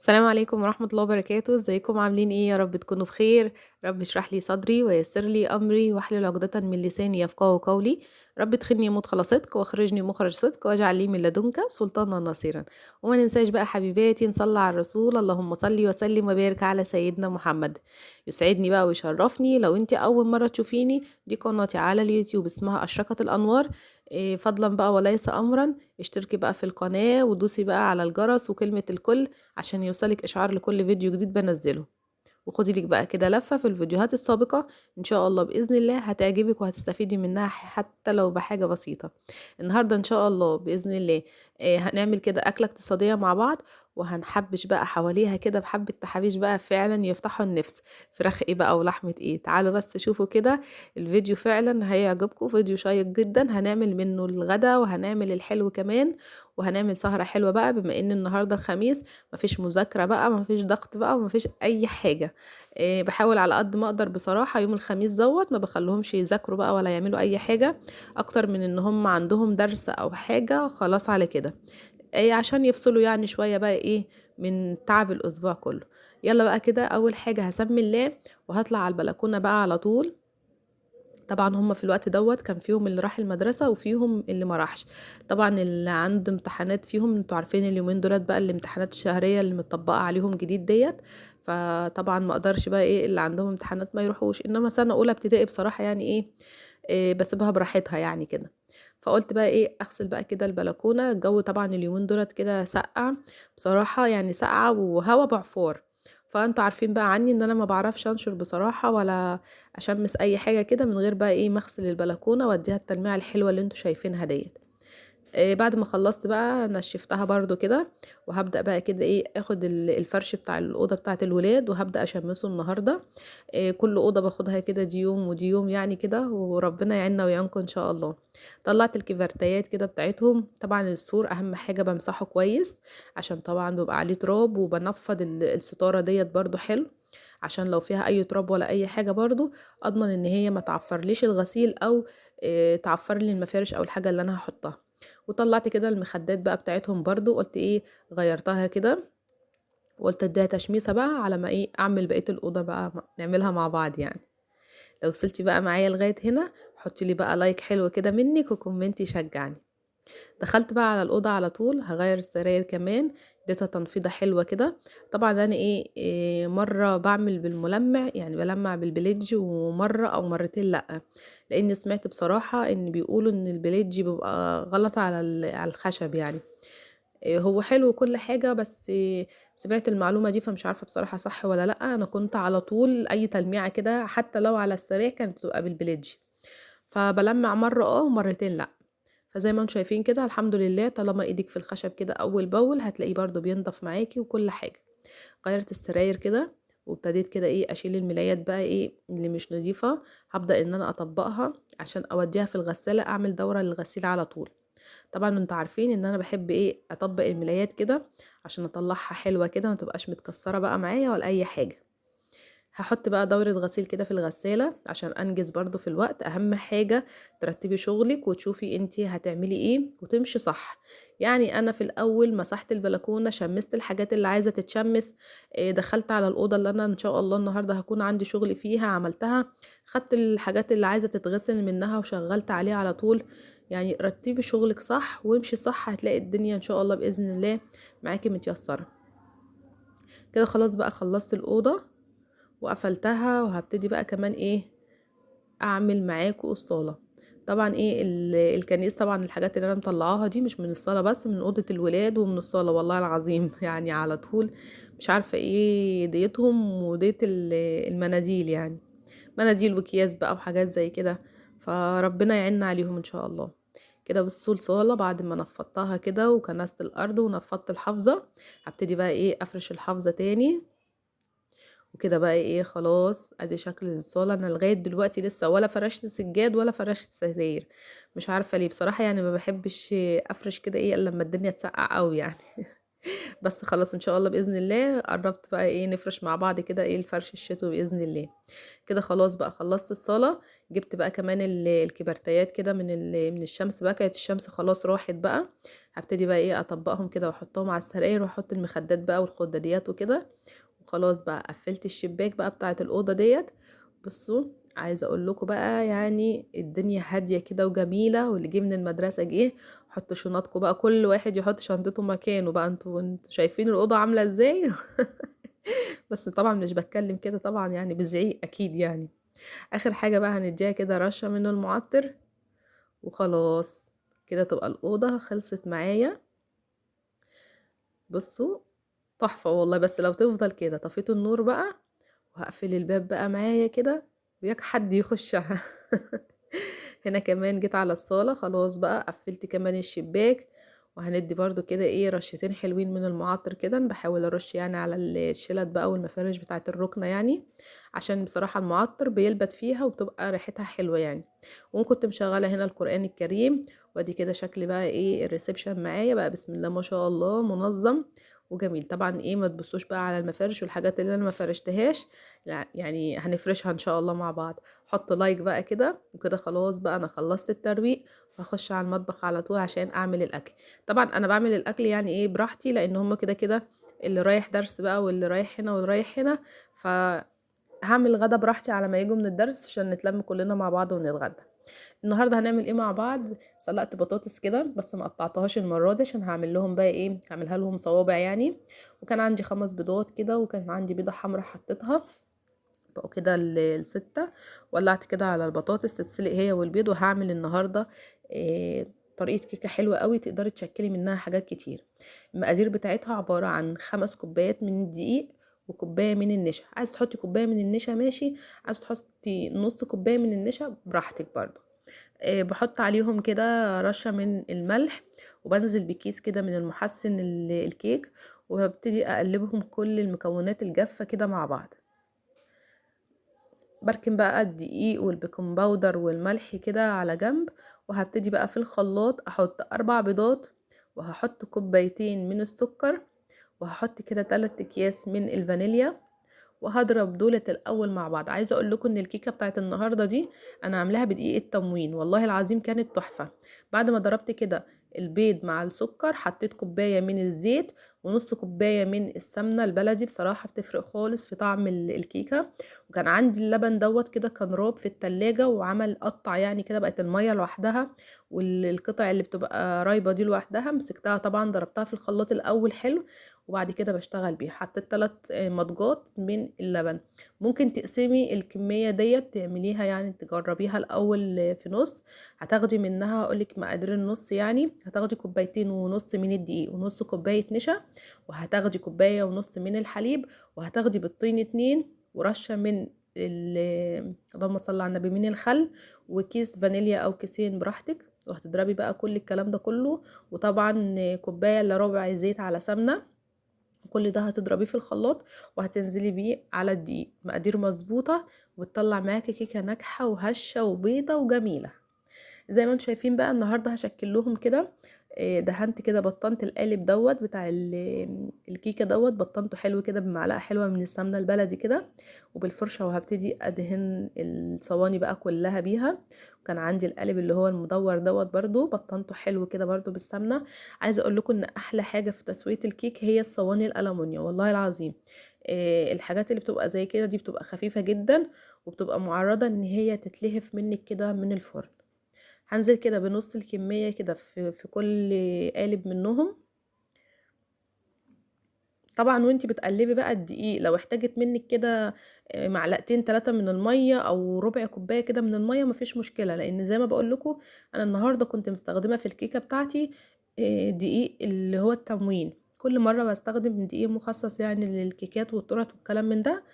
السلام عليكم ورحمة الله وبركاته. ازيكم عاملين ايه؟ يا رب تكونوا بخير. رب اشرح لي صدري ويسر لي امري واحلل عقدة من لساني يفقهوا قولي. رب ادخلني مدخل صدق واخرجني مخرج صدق واجعل لي من لدنك سلطانا نصيرا. وما ننساش بقى حبيباتي نصلي على الرسول، اللهم صل وسلم وبارك على سيدنا محمد. يسعدني بقى ويشرفني لو انت اول مرة تشوفيني، دي قناتي على اليوتيوب اسمها أشرقت الانوار. فضلا بقى وليس امرا اشتركي بقى في القناة ودوسي بقى على الجرس وكلمة الكل عشان يوصلك اشعار لكل فيديو جديد بنزله. وخدي لك بقى كده لفة في الفيديوهات السابقة، ان شاء الله بإذن الله هتعجبك وهتستفيدي منها حتى لو بحاجة بسيطة. النهاردة ان شاء الله بإذن الله، هنعمل كده أكلة اقتصادية مع بعض، وهنحبش بقى حواليها كده بحبة تحابيش بقى فعلا يفتحوا النفس. فراخ ايه بقى ولحمة ايه، تعالوا بس شوفوا كده الفيديو فعلا هيعجبكم، فيديو شيق جدا. هنعمل منه الغدا وهنعمل الحلو كمان، وهنعمل سهرة حلوة بقى بما ان النهاردة الخميس، مفيش مذاكرة بقى، مفيش ضغط بقى، ومفيش اي حاجة. بحاول على قد ما اقدر بصراحة يوم الخميس دوت ما بخليهمش يذاكروا بقى ولا يعملوا اي حاجة اكتر من ان هم عندهم درس او حاجة، خلاص على كده، عشان يفصلوا شوية بقى من تعب الاسبوع كله. يلا بقى كده اول حاجة هسمي الله وهطلع على البلكونة بقى على طول. طبعا هم في الوقت دوت كان فيهم اللي راح المدرسة وفيهم اللي ما راحش، طبعا اللي عنده امتحانات فيهم انتوا عارفين اليومين دولت بقى الامتحانات الشهرية اللي متطبقة عليهم جديد ديت، فطبعا ما اقدرش بقى اللي عندهم امتحانات ما يروحوش، انما سنة اولى ابتدائي بصراحة بسيبها براحتها كده. فقلت بقى اغسل بقى كده البلكونة. الجو طبعا اليومين دولت كده سقع بصراحة، سقعة وهوا بعفار، فانتوا عارفين بقى عني ان انا ما بعرفش انشر بصراحة ولا اشمس اي حاجة كده من غير بقى ما اغسل البلكونة واديها التلميعة الحلوة اللي انتوا شايفينها ديت. بعد ما خلصت بقى نشفتها برضو كده، وهبدأ بقى كده اخد الفرش بتاع الأوضة بتاعة الولاد وهبدأ اشمسه النهاردة. كل أوضة باخدها كده دي يوم ودي يوم كده، وربنا يعيننا ويعينكم ان شاء الله. طلعت الكيفرتايات كده بتاعتهم، طبعا السور اهم حاجة بمسحه كويس عشان طبعا بيبقى عليه تراب، وبنفض الستارة ديت برضو حلو عشان لو فيها اي تراب ولا اي حاجة برضو اضمن ان هي ما تعفرليش الغسيل او، تعفر لي المفارش او الحاجة اللي انا هحطها. وطلعت كده المخدات بقى بتاعتهم برضو، قلت غيرتها كده وقلت اديها تشميسة بقى على ما اعمل بقية الأوضة بقى نعملها مع بعض. لو وصلتي بقى معايا لغاية هنا حطي لي بقى like حلو كده منك و comment يشجعني. دخلت بقى على الأوضة على طول، هغير السراير كمان، اديتها تنفيضة حلوة كده. طبعا انا مرة بعمل بالملمع، يعني بلمع بالبليدج، ومرة او مرتين لأ، لان سمعت بصراحة ان بيقولوا ان البليدج بيبقى غلط على الخشب. هو حلو وكل حاجة، بس سمعت المعلومة دي فمش عارفة بصراحة صح ولا لأ. أنا كنت على طول أي تلميعة كده حتى لو على السريع كانت بتبقى بالبليدج، فبلمع مرة ومرتين لأ. فزي ما انتم شايفين كده الحمد لله طالما ايدك في الخشب كده اول باول هتلاقيه برضو بينضف معاكي وكل حاجة. غيرت السراير كده وابتديت كده اشيل الملايات بقى اللي مش نظيفة، هبدأ ان انا اطبقها عشان اوديها في الغسالة، اعمل دورة للغسيل على طول. طبعا انتوا عارفين ان انا بحب اطبق الملايات كده عشان اطلعها حلوة كده ما تبقاش متكسرة بقى معايا ولا اي حاجة. هحط بقى دورة غسيل كده في الغسالة عشان انجز برضو في الوقت. اهم حاجة ترتبي شغلك وتشوفي انتي هتعملي ايه وتمشي صح. انا في الاول مسحت البلكونة، شمست الحاجات اللي عايزة تتشمس، دخلت على الأوضة اللي انا ان شاء الله النهاردة هكون عندي شغل فيها عملتها، خدت الحاجات اللي عايزة تتغسل منها وشغلت عليها على طول. رتبي شغلك صح وامشي صح، هتلاقي الدنيا ان شاء الله بإذن الله معاكي متيسرة كده. خلاص بقى خلصت الأوضة وقفلتها، وهبتدي بقى كمان اعمل معاكم الصالة. طبعا الكنيس، طبعا الحاجات اللي انا مطلعاها دي مش من الصالة بس، من أوضة الولاد ومن الصالة والله العظيم. على طول مش عارفة ايه ديتهم وديت المناديل، مناديل وكياس بقى وحاجات زي كده، فربنا يعيننا عليهم ان شاء الله. كده بصوا الصالة بعد ما نفضتها كده وكنست الارض ونفضت الحافظة، هبتدي بقى افرش الحافظة تاني وكده بقى خلاص ادي شكل الصالة. انا لغاية دلوقتي لسه ولا فرشت سجاد ولا فرشت ستاير، مش عارفة ليه بصراحة، ما بحبش افرش كده الا لما الدنيا تسقع قوي. بس خلاص إن شاء الله بإذن الله قرّبت بقى إيه، نفرش مع بعض كده إيه الفرش الشتوي بإذن الله. كده خلاص بقى خلّصت الصالة، جِبت بقى كمان الكبرتايات كده من الشمس بقى، كانت الشمس خلاص راحت بقى، هابتدي بقى إيه أطبّقهم كده وأحطّهم على السراير وأحط المخدات بقى والخداديات وكده، وخلاص بقى قفّلت الشباك بقى بتاعة الأوضة ديّة. بُصّوا عايزة أقول لكم بقى يعني الدنيا هادية كده وجميلة، واللي جه من المدرسة جه، حطّوا شنطكم بقى كل واحد يحط شنطته مكانه بقى، أنتم شايفين الأوضة عاملة إزاي؟ بس طبعًا مش باتكلم كده طبعًا يعني بزعيق أكيد يعني. آخر حاجة بقى هندّيها كده رشة من المعطر وخلاص، كده تبقى الأوضة خلصت معايا. بُصّوا تحفة والله، بس لو تفضل كده. طفيت النور بقى وهاقفل الباب بقى معايا كده وإياك حد يخشها. هنا كمان جيت على الصالة، خلاص بقى قفلت كمان الشباك، وهندي برضو كده ايه رشتين حلوين من المعطر كده، بحاول ارش يعني على الشلت بقى والمفارش بتاعة الركنة يعني، عشان بصراحة المعطر بيلبت فيها وبتبقى ريحتها حلوة يعني. وكنت مشغلة هنا القرآن الكريم، وادي كده شكل بقى ايه ال reception معايا بقى، بسم الله ما شاء الله منظم وجميل. طبعا ايه ما تبصوش بقى على المفارش والحاجات اللي انا ما فرشتهاش، لا يعني هنفرشها ان شاء الله مع بعض. حط like بقى كده وكده. خلاص بقى انا خلصت الترويق، وهخش على المطبخ على طول عشان اعمل الاكل. طبعا انا بعمل الاكل يعني ايه براحتي، لان هم كده كده اللي رايح درس بقى واللي رايح هنا واللي رايح هنا، فهعمل غدا براحتي على ما يجوا من الدرس عشان نتلم كلنا مع بعض ونتغدى. النهارده هنعمل ايه مع بعض؟ سلقت بطاطس كده بس ما قطعتهاش المرة دي عشان هعمل لهم بقى ايه، هعملها لهم صوابع يعني. وكان عندي 5 بيضات كده، وكان عندي بيضة حمراء حطيتها، بقوا كده ال6. ولعت كده على البطاطس تتسلق هي والبيض. وهعمل النهارده طريقه كيكة حلوة قوي تقدري تشكلي منها حاجات كتير. المقادير بتاعتها عبارة عن 5 كوبايات من الدقيق وكوبايه من النشا. عايز تحطي كوباية من النشا ماشي، عايز تحطي نص كوباية من النشا براحتك برضو. بحط عليهم كده رشه من الملح، وبنزل بكيس كده من المحسن الكيك، وهبتدي اقلبهم كل المكونات الجافه كده مع بعض. بركن بقى الدقيق وال baking powder والملح كده على جنب، وهبتدي بقى في الخلاط احط 4 بيضات، وهحط كوبايتين من السكر، وهحط كده 3 اكياس من الفانيليا، وهضرب دولة الاول مع بعض. عايزه اقول لكم ان الكيكه بتاعت النهارده دي انا عاملاها بدقيق التموين، والله العظيم كانت تحفة. بعد ما ضربت كده البيض مع السكر، حطيت كوباية من الزيت ونص كوباية من السمنة البلدي، بصراحة بتفرق خالص في طعم الكيكه. وكان عندي اللبن دوت كده كان راب في التلاجة وعمل قطع يعني كده، بقت المية لوحدها والقطع اللي بتبقى رايبه دي لوحدها. مسكتها طبعا ضربتها في الخلاط الاول حلو، وبعد كده بشتغل بيها. حطيت 3 مضجات من اللبن. ممكن تقسمي الكمية ديت تعمليها يعني تجربيها الاول في نص، هتاخدي منها هقولك مقادير النص يعني، هتاخدي كوبايتين ونص من الدقيق ونص كوباية نشا، وهتاخدي كوباية ونص من الحليب، وهتاخدي بيضتين 2، ورشة من اللهم صل على النبي من الخل، وكيس فانيليا او كيسين براحتك. وهتضربي بقى كل الكلام ده كله، وطبعا كوباية الا ربع زيت على سمنة، كل ده هتضربيه في الخلاط وهتنزلي بيه على الدقيق. مقادير مظبوطة وتطلع معاكي كيكة ناجحة وهشه وبيضه وجميلة. زي ما انتم شايفين بقى النهارده هشكل لهم كده. دهنت كده بطنت القالب دوت بتاع الكيكه دوت، بطنته حلو كده بمعلقه حلوة من السمنة البلدي كده وبالفرشه، وهبتدي ادهن الصواني بقى كلها بيها. وكان عندي القالب اللي هو المدور دوت برضو بطنته حلو كده برضو بالسمنه. عايزه اقول لكم ان احلى حاجة في تسويه الكيك هي الصواني الالومنيوم، والله العظيم. الحاجات اللي بتبقى زي كده دي بتبقى خفيفة جدا، وبتبقى معرضه ان هي تتلهف منك كده من الفرن. هنزل كده بنص الكمية كده في كل قالب منهم. طبعا وانتي بتقلبي بقى الدقيق لو احتاجت منك كده معلقتين 3 من المية او ربع كوباية كده من المية مفيش مشكلة، لان زي ما بقول لكم انا النهاردة كنت مستخدمة في الكيكة بتاعتي، دقيق اللي هو التموين. كل مرة بستخدم دقيق مخصص يعني للكيكات والتورت والكلام من ده،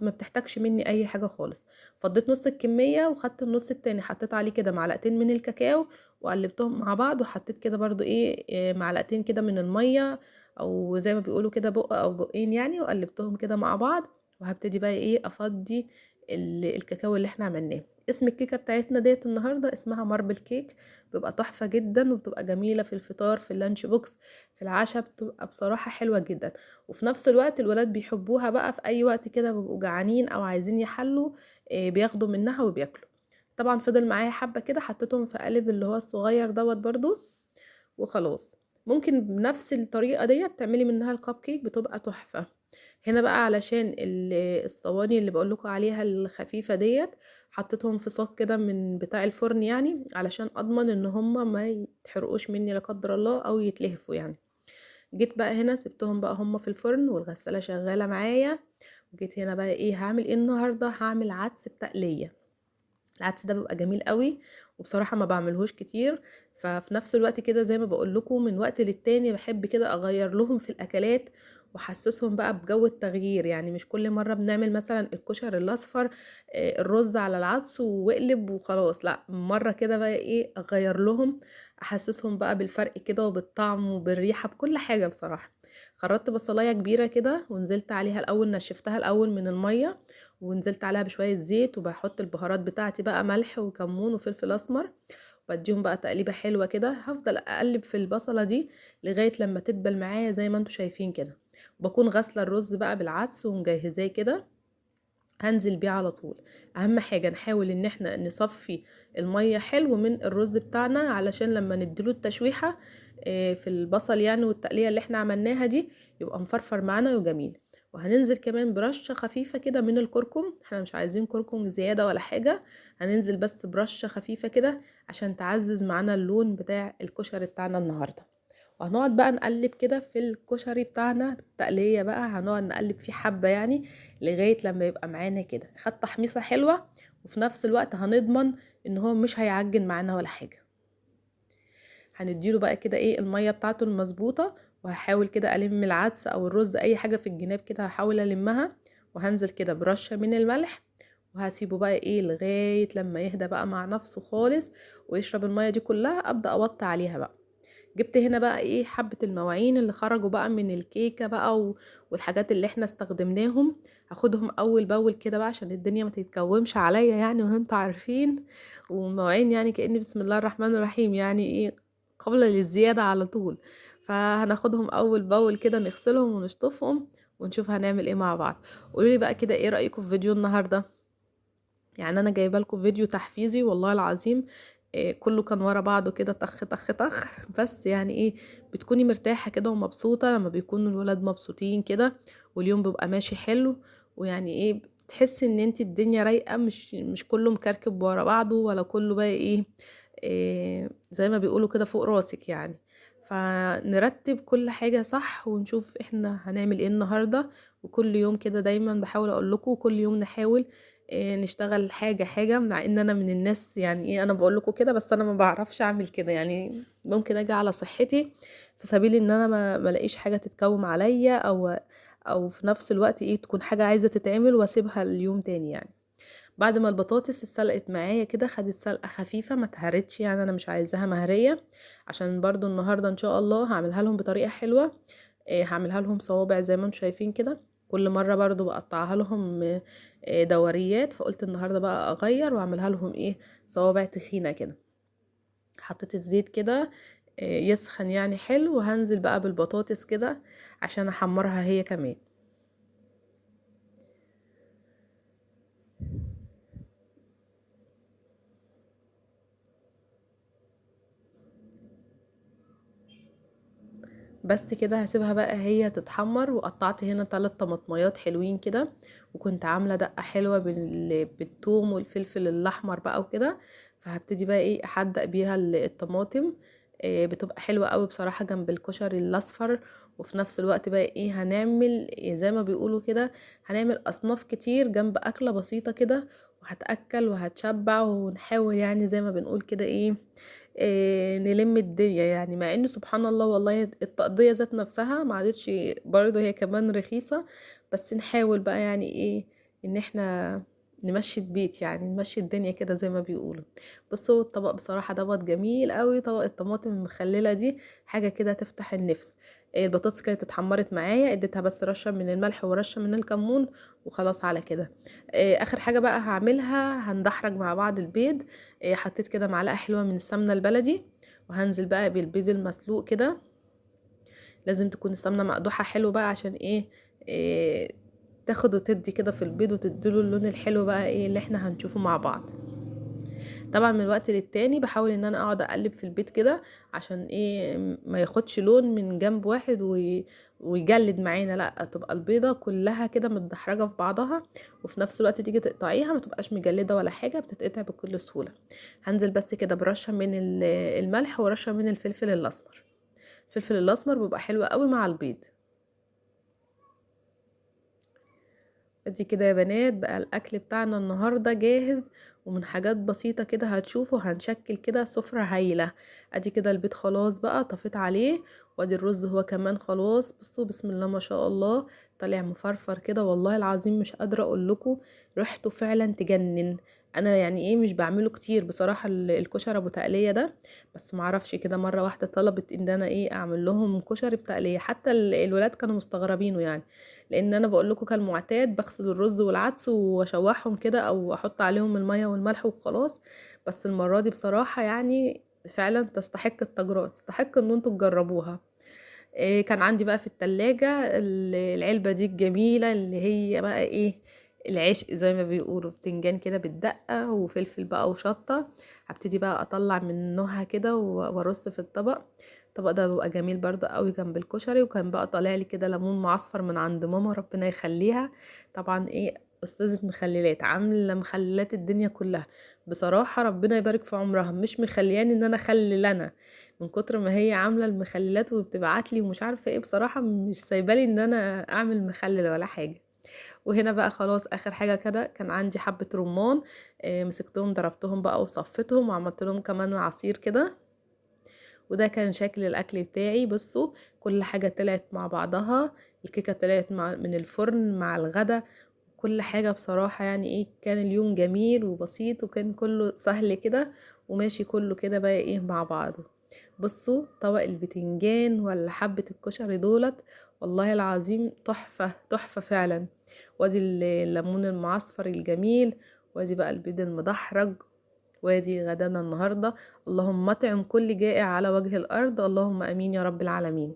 ما بتحتاجش مني اي حاجة خالص. فضيت نص الكمية وخدت النص التاني حطيت عليه كده معلقتين من الكاكاو وقلبتهم مع بعض، وحطيت كده برضو معلقتين كده من المية او زي ما بيقولوا كده بق او بقين يعني، وقلبتهم كده مع بعض. وهبتدي بقى افضي الكاكاو اللي احنا عملناه. اسم الكيكه بتاعتنا ديت النهارده اسمها marble cake، بتبقى تحفة جدا وبتبقى جميلة في الفطار، في ال lunch box، في العشاء، بتبقى بصراحة حلوة جدا. وفي نفس الوقت الولاد بيحبوها بقى في اي وقت كده بيبقوا جعانين او عايزين يحلوا، بياخدوا منها وبياكلوا. طبعا فضل معايا حبه كده حطيتهم في قالب اللي هو الصغير دوت برضو وخلاص. ممكن بنفس الطريقة ديت تعملي منها الكب كيك، بتبقى تحفة. هنا بقى علشان الصواني اللي بقول لكم عليها الخفيفة ديت حطيتهم في صاج كده من بتاع الفرن، يعني علشان اضمن ان هما ما يتحرقوش مني لا قدر الله او يتلهفوا يعني. جيت بقى هنا سبتهم بقى هما في الفرن والغساله شغالة معايا. وجيت هنا بقى ايه هعمل ايه النهارده؟ هعمل عدس بتقليه. العدس ده بيبقى جميل قوي وبصراحة ما بعملهوش كتير، ففي نفس الوقت كده زي ما بقول لكم من وقت للتاني بحب كده اغير لهم في الاكلات واحسسهم بقى بجو التغيير. يعني مش كل مرة بنعمل مثلا الكشري الاصفر، الرز على العدس واقلب وخلاص، لا مرة كده بقى ايه اغير لهم، احسسهم بقى بالفرق كده وبالطعم وبالريحه بكل حاجة. بصراحة خرطت بصلايه كبيرة كده ونزلت عليها الاول، نشفتها الاول من المية ونزلت عليها بشوية زيت، وبحط البهارات بتاعتي بقى ملح وكمون وفلفل اسمر، وبديهم بقى تقليبه حلوة كده. هفضل اقلب في البصله دي لغاية لما تدبل معايا زي ما انتم شايفين كده. وبكون غاسله الرز بقى بالعدس ومجهزاه كده، هنزل بيه على طول. اهم حاجة نحاول ان احنا نصفي المية حلو من الرز بتاعنا، علشان لما نديله التشويحه في البصل يعني والتقليه اللي احنا عملناها دي يبقى مفرفر معانا وجميل. وهننزل كمان برشه خفيفة كده من الكركم، احنا مش عايزين كركم زيادة ولا حاجة، هننزل بس برشه خفيفة كده عشان تعزز معانا اللون بتاع الكشري بتاعنا النهارده. وهنقعد بقى نقلب كده في الكشري بتاعنا بالتقليه بقى، هنقعد نقلب فيه حبه يعني لغاية لما يبقى معانا كده خد تحميصه حلوة، وفي نفس الوقت هنضمن ان هو مش هيعجن معانا ولا حاجة. هنديله بقى كده ايه المية بتاعته المظبوطه، وهحاول كده الم العدس او الرز اي حاجة في الجناب كده هحاول المها، وهنزل كده برشه من الملح، وهسيبه بقى ايه لغاية لما يهدى بقى مع نفسه خالص ويشرب المية دي كلها. ابدا اوطي عليها بقى. جبت هنا بقى ايه حبة المواعين اللي خرجوا بقى من الكيكة بقى والحاجات اللي احنا استخدمناهم، هاخدهم اول باول كده بقى عشان الدنيا ما تتكومش عليا يعني، وانتوا عارفين. ومواعين يعني كأني بسم الله الرحمن الرحيم يعني ايه قابلة للزيادة على طول، فهناخدهم اول باول كده نغسلهم ونشطفهم ونشوف هنعمل ايه مع بعض. قولوا لي بقى كده ايه رأيكم في فيديو النهاردة؟ يعني انا جايبه لكم فيديو تحفيزي والله العظيم، إيه كله كان ورا بعضه كده طخ طخ طخ، بس يعني ايه بتكوني مرتاحة كده ومبسوطة لما بيكون الولاد مبسوطين كده واليوم بيبقى ماشي حلو، ويعني ايه بتحسي ان انت الدنيا رايقة، مش كله مكركب ورا بعضه ولا كله بقى إيه زي ما بيقولوا كده فوق راسك يعني. فنرتب كل حاجة صح ونشوف احنا هنعمل ايه النهاردة. وكل يوم كده دايما بحاول اقول لكم كل يوم نحاول نشتغل حاجة حاجة، مع ان انا من الناس يعني ايه انا بقول لكم كده بس انا ما بعرفش اعمل كده، يعني ممكن اجي على صحتي في سبيل ان انا ما الاقيش حاجة تتكوم عليا، او في نفس الوقت ايه تكون حاجة عايزة تتعمل واسيبها اليوم تاني يعني. بعد ما البطاطس اتسلقت معايا كده خدت سلقة خفيفة ما اتهرتش، يعني انا مش عايزاها مهرية عشان برضو النهاردة ان شاء الله هعملها لهم بطريقة حلوة. هعملها لهم صوابع زي ما انتم شايفين كده، كل مرة برضو بقطعها لهم دوريات، فقلت النهاردة بقى اغير واعملها لهم ايه صوابع تخينة كده. حطيت الزيت كده يسخن يعني حلو، وهنزل بقى بالبطاطس كده عشان احمرها هي كمان. بس كده هسيبها بقى هي تتحمر. وقطعت هنا 3 طماطميات حلوين كده، وكنت عامله دقه حلوة بالثوم والفلفل الاحمر بقى وكده، فهبتدي بقى ايه احدق بيها الطماطم. بتبقى حلوة قوي بصراحة جنب الكشري الاصفر. وفي نفس الوقت بقى ايه هنعمل زي ما بيقولوا كده، هنعمل اصناف كتير جنب اكله بسيطة كده، وهتاكل وهتشبع، ونحاول يعني زي ما بنقول كده ايه نلم الدنيا يعني. مع ان سبحان الله والله التقضية ذات نفسها ما عادتش برضه هي كمان رخيصة، بس نحاول بقى يعني ايه ان احنا نمشي البيت يعني، نمشي الدنيا كده زي ما بيقولوا. بصوا الطبق بصراحة دوت جميل قوي، طبق الطماطم المخللة دي حاجة كده تفتح النفس. البطاطس كانت اتحمرت معايا، اديتها بس رشه من الملح ورشه من الكمون وخلاص على كده. اخر حاجة بقى هعملها هندحرج مع بعض البيض. حطيت كده معلقه حلوة من السمنة البلدي، وهنزل بقى بالبيض المسلوق كده. لازم تكون السمنة مقدوحه حلو بقى عشان ايه تاخد وتدي كده في البيض وتديله اللون الحلو بقى ايه اللي احنا هنشوفه مع بعض. طبعا من وقت للتاني بحاول ان انا اقعد اقلب في البيض كده عشان ايه ما ياخدش لون من جنب واحد ويجلد معانا، لا تبقى البيضة كلها كده متدحرجه في بعضها، وفي نفس الوقت تيجي تقطعيها ما تبقاش مجلده ولا حاجة، بتتقطع بكل سهولة. هنزل بس كده برشه من الملح ورشه من الفلفل الاسمر. الفلفل الاسمر بيبقى حلو قوي مع البيض. ادي كده يا بنات بقى الاكل بتاعنا النهارده جاهز، ومن حاجات بسيطة كده هتشوفوا هنشكل كده سفره هايلة. ادي كده البيض خلاص بقى طفيت عليه، وادي الرز هو كمان خلاص. بصوا بسم الله ما شاء الله طالع مفرفر كده، والله العظيم مش قادرة اقول لكم ريحته فعلا تجنن. انا يعني ايه مش بعمله كتير بصراحة الكشري ابو تقليه ده، بس معرفش كده مرة واحدة طلبت ان انا ايه اعمل لهم كشري بتقليه، حتى الولاد كانوا مستغربينه يعني، لان انا بقول لكم كالمعتاد بغسل الرز والعدس واشوحهم كده او احط عليهم المية والملح وخلاص. بس المرة دي بصراحة يعني فعلا تستحق التجربة، تستحق ان انتوا تجربوها. كان عندي بقى في التلاجة العلبة دي الجميلة اللي هي بقى ايه العشق زي ما بيقولوا، بتنجان كده بالدقه وفلفل بقى وشطه. هبتدي بقى اطلع منها كده وارص في الطبق. الطبق ده بيبقى جميل برضه قوي جنب الكشري. وكان بقى طالع لي كده ليمون معصفر من عند ماما ربنا يخليها، طبعا ايه استاذه مخللات، عامله مخللات الدنيا كلها بصراحة، ربنا يبارك في عمرها، مش مخلياني ان انا اخلل انا من كتر ما هي عامله المخللات وبتبعت لي ومش عارفه ايه، بصراحة مش سايبالي ان انا اعمل مخلل ولا حاجة. وهنا بقى خلاص اخر حاجة كده كان عندي حبه رمان، مسكتهم ضربتهم بقى وصفتهم وعملت لهم كمان عصير كده. وده كان شكل الاكل بتاعي. بصوا كل حاجة طلعت مع بعضها، الكيكه طلعت من الفرن مع الغدا، كل حاجة بصراحة يعني ايه كان اليوم جميل وبسيط، وكان كله سهل كده وماشي كله كده بقى ايه مع بعضه. بصوا طبق البتنجان ولا حبه الكشري دولت والله العظيم تحفة تحفة فعلا. وادي الليمون المعصفر الجميل، وادي بقى البيض المدحرج، وادي غدانا النهارده. اللهم اطعم كل جائع على وجه الارض، اللهم امين يا رب العالمين.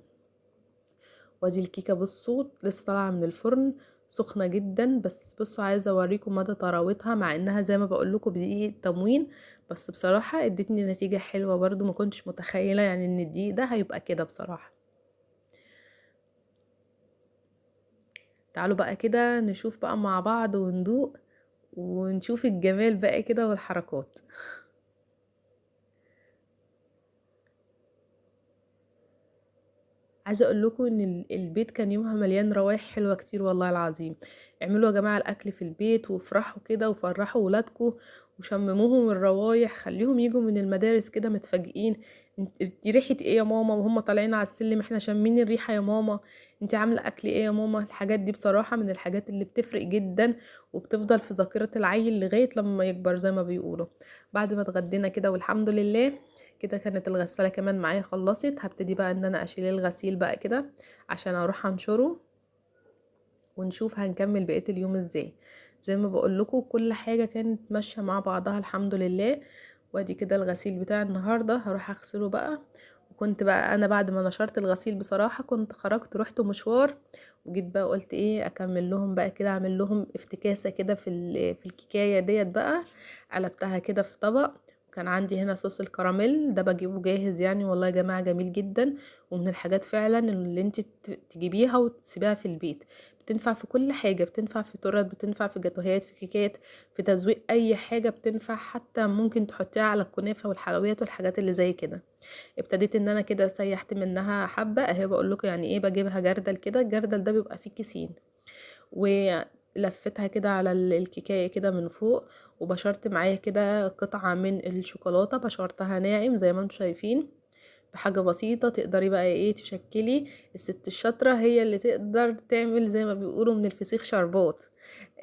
وادي الكيكه بصوا لسه طالعه من الفرن سخنة جدا، بس بصوا عايزه اوريكم مدى طراوتها، مع انها زي ما بقول لكم بدقيق التموين، بس بصراحة ادتني نتيجة حلوة برده، ما كنتش متخيله يعني ان الدقيق ده هيبقى كده بصراحة. تعالوا بقى كده نشوف بقى مع بعض وندوق ونشوف الجمال بقى كده والحركات. عايزه اقول لكم ان البيت كان يومها مليان روايح حلوة كتير والله العظيم. اعملوا يا جماعة الاكل في البيت وافرحوا كده وفرحوا ولادكم وشمموهم الروايح، خليهم يجوا من المدارس كده متفاجئين، دي ريحه ايه يا ماما؟ وهم طالعين على السلم احنا شامين الريحة يا ماما، انت عامله اكل ايه يا ماما؟ الحاجات دي بصراحة من الحاجات اللي بتفرق جدا وبتفضل في ذاكره العيل لغاية لما يكبر زي ما بيقولوا. بعد ما اتغدينا كده والحمد لله كده، كانت الغسالة كمان معايا خلصت. هبتدي بقى ان انا اشيل الغسيل بقى كده عشان اروح انشره، ونشوف هنكمل بقية اليوم ازاي. زي ما بقول لكم كل حاجة كانت ماشية مع بعضها الحمد لله. وادي كده الغسيل بتاع النهارده هروح اغسله بقى. وكنت بقى انا بعد ما نشرت الغسيل بصراحة كنت خرجت رحت مشوار، وجيت بقى قلت ايه اكمل لهم بقى كده، اعمل لهم افتكاسه كده في الكيكايه ديت بقى، قلبتها كده في طبق. كان عندي هنا صوص الكراميل ده بجيبه جاهز يعني، والله يا جماعة جميل جدا، ومن الحاجات فعلا اللي انت تجيبيها وتسيبيها في البيت، بتنفع في كل حاجة، بتنفع في تورت، بتنفع في جاتوهات، في كيكات، في تزويق اي حاجة بتنفع، حتى ممكن تحطيها على الكنافه والحلويات والحاجات اللي زي كده. ابتديت ان انا كده سيحت منها حبه اهي، بقول لكم يعني ايه بجيبها جردل كده، الجردل ده بيبقى فيه كيسين، ولفتها كده على الكيكايه كده من فوق، وبشرت معايا كده قطعه من الشوكولاتة بشرتها ناعم زي ما انتم شايفين بحاجة بسيطة. تقدري بقى ايه تشكلي، الست الشاطره هي اللي تقدر تعمل زي ما بيقولوا من الفسيخ شربات.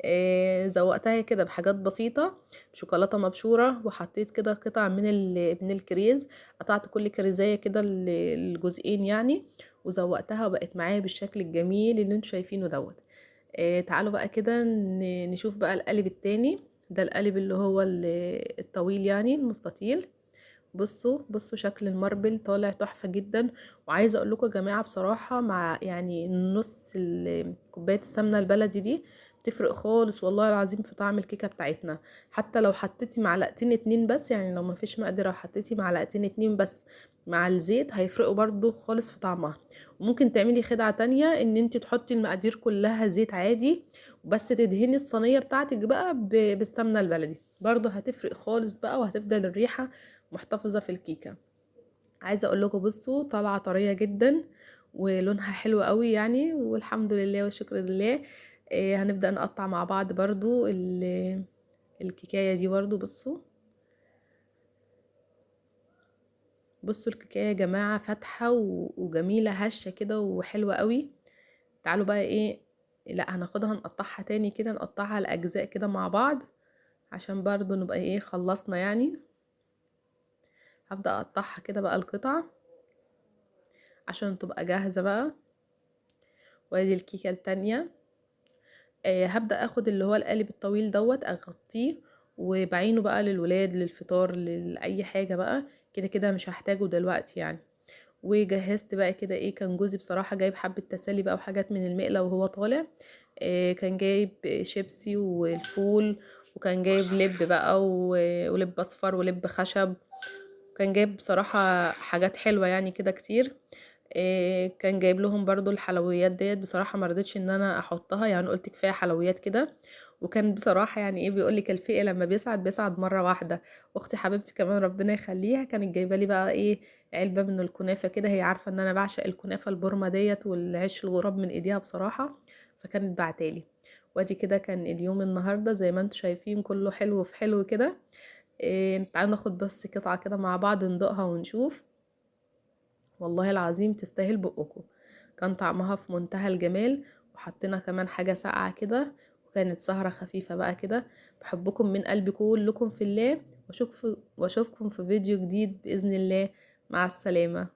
إيه زوقتها كده بحاجات بسيطة، شوكولاتة مبشوره، وحطيت كده قطع من الكريز، قطعت كل كريزايه كده الجزئين يعني، وزوقتها وبقت معايا بالشكل الجميل اللي انتوا شايفينه دوت. تعالوا بقى كده نشوف بقى القالب التاني. ده القالب اللي هو الطويل يعني المستطيل. بصوا شكل ال marble طالع تحفة جدا. وعايزة اقول لكم يا جماعة بصراحة مع يعني نص كوباية السمنة البلدي دي بتفرق خالص والله العظيم في طعم الكيكة بتاعتنا. حتى لو حطيتي معلقتين 2 بس، يعني لو ما فيش مقدرة وحطيتي معلقتين 2 بس مع الزيت هيفرقوا برضو خالص في طعمها. وممكن تعملي خدعة تانية ان انت تحطي المقادير كلها زيت عادي بس تدهني الصينية بتاعتك بقى بالسمنة البلدي، برضو هتفرق خالص بقى وهتفضل الريحة محتفظة في الكيكة. عايزة اقول لكم بصوا طالعة طرية جدا ولونها حلو قوي يعني، والحمد لله والشكر لله. هنبدأ نقطع مع بعض برضو الكيكاية دي برضو. بصوا الكيكاية يا جماعة فاتحة وجميلة هشة كده وحلوة قوي. تعالوا بقى ايه، لا هناخدها نقطعها تاني كده، نقطعها لأجزاء كده مع بعض عشان برضو نبقى ايه خلصنا يعني. هبدأ اقطعها كده بقى القطع عشان تبقى جاهزة بقى. وادي الكيكة التانية. هبدأ اخد اللي هو القالب الطويل دوت اغطيه وبعينه بقى للولاد للفطار لأي حاجة بقى، كده كده مش هحتاجه دلوقتي يعني. وجهزت بقى كده ايه، كان جوزي بصراحة جايب حبة تسالي بقى وحاجات من المقلة وهو طالع. كان جايب شيبسي والفول، وكان جايب لب بقى ولب اصفر ولب خشب، كان جايب بصراحة حاجات حلوة يعني كده كتير. كان جايب لهم برضو الحلويات ديت، بصراحة ما رضيتش ان انا احطها يعني، قلت كفاية حلويات كده. وكان بصراحة يعني ايه بيقول لك الفئة لما بيسعد بيسعد مرة واحدة. اختي حبيبتي كمان ربنا يخليها كانت جايبة لي بقى ايه علبة من الكنافة كده، هي عارفة ان انا بعشق الكنافة البورمة ديت والعيش الغراب من ايديها بصراحة، فكانت بعتالي. وادي كده كان اليوم النهاردة زي ما انتم شايفين كله حلو في حلو كده. تعالوا ناخد بس قطعة كده مع بعض ندوقها ونشوف، والله العظيم تستاهل بقكم. كان طعمها في منتهى الجمال، وحطينا كمان حاجة ساقعة كده، وكانت سهرة خفيفة بقى كده. بحبكم من قلبي كلكم في الله، واشوفكم في فيديو جديد بإذن الله. مع السلامة.